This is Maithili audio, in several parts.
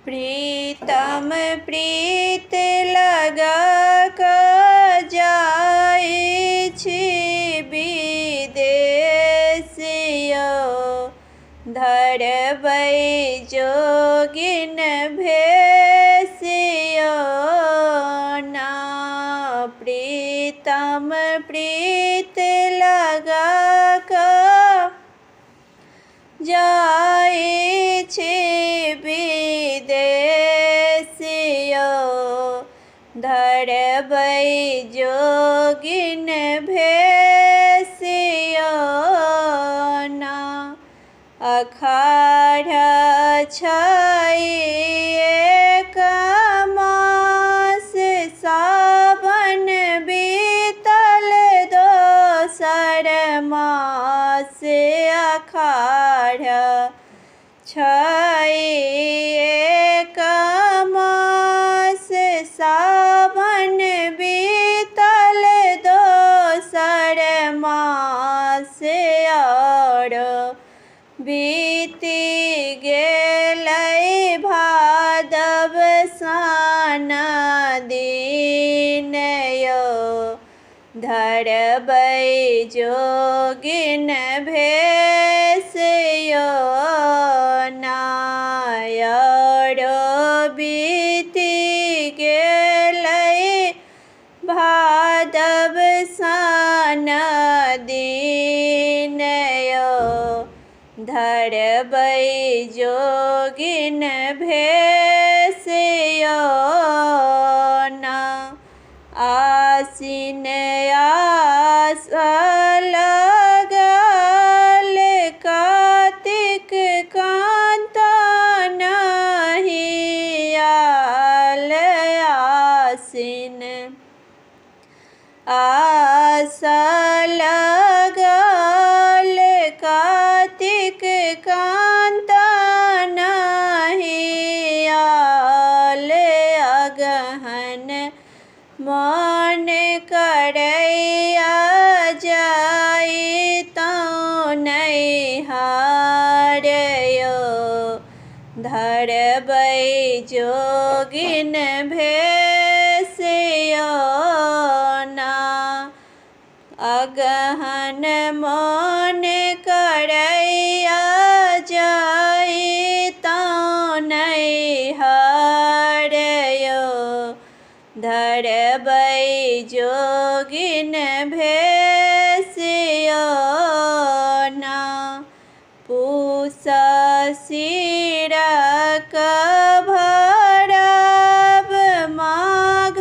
प्रीतम प्रीत लगा कऽ जाइ छी विदेश यौ, धरबै जोगिन भेष यौ ना। प्रीतम प्रीत लगा कऽ जाइ छी विदेश यौ, धरबै जोगिन भेष यौ ना। अखाढ़ छै एक मास, सावन बीतल दोसर मास। अखाढ़ छै एक मास, सावन बीतल दोसर मास, आओर बीति गेलै भादव सन दिन यौ, धरबै जोगिन भेष यौ ना। आओरो बीति गेलै भादव सन दिन यौ, धरबै जोगिन भेष यौ ना। आसिन आस लगल, कातिक कान्त नहि आयल। आसिन आस लगल, कातिक कान्त नहि आयल। अगहन मन करैया जइतौँ नैहर यौ, धरबै जोगिन भेष यौ ना। अगहन मन करैया जइतौँ नैहर यौ, धरबै जोगिन भेष यौ ना। पूस सिरक भरब, माघ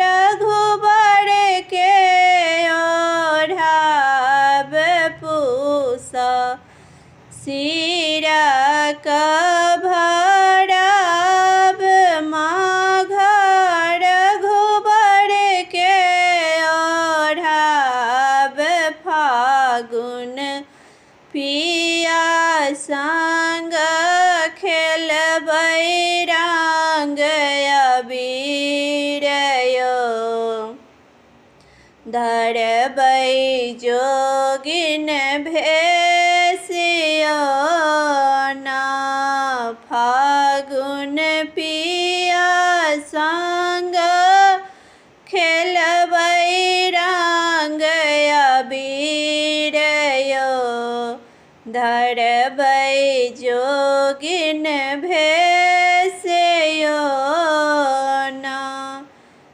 रघुबर के ओढ़ाब। पूस सिरक भरब, माघ रघुबर के ओढ़ाब। फागुन पिया संग खेलबै रंग अबीर यौ, धरबै जोगिन भेष यौ ना। फागुन पिया संग खेलबै रंग अबीर यौ, धरबै जोगिन भेष यौ ना।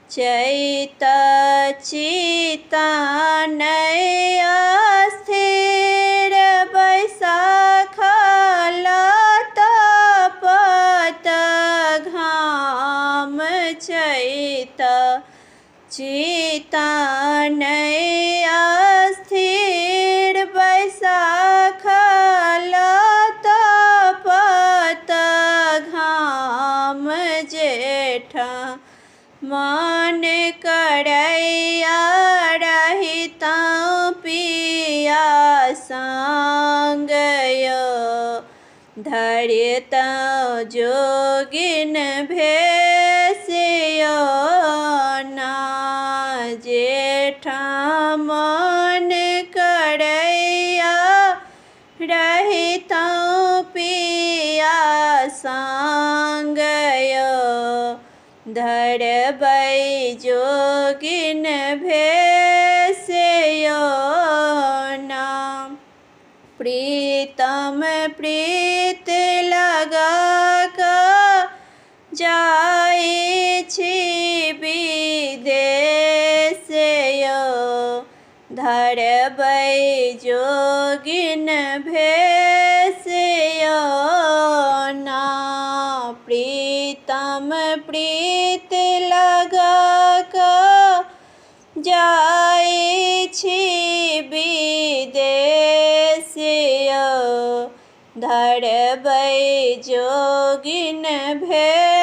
चैत चित्त अस्थिर, बैसाख लत पत घाम। चैत चित्त अस्थिर, बैसाख लत पत घाम। जेठ मन करैया रहितौँ पिया संग यौ, धरितौँ जोगिन भेष यौ ना। जेठ मन करैया रहितौँ पिया संग धरबै जोगिन भेष यौ ना। प्रीतम प्रीत लगा कऽ जाइ छी विदेश यौ, धरबै जोगिन भेष यौ ना। प्रीतम प्रीत लगा कऽ जाइ छी विदेश यौ, धरबै जोगिन भेष।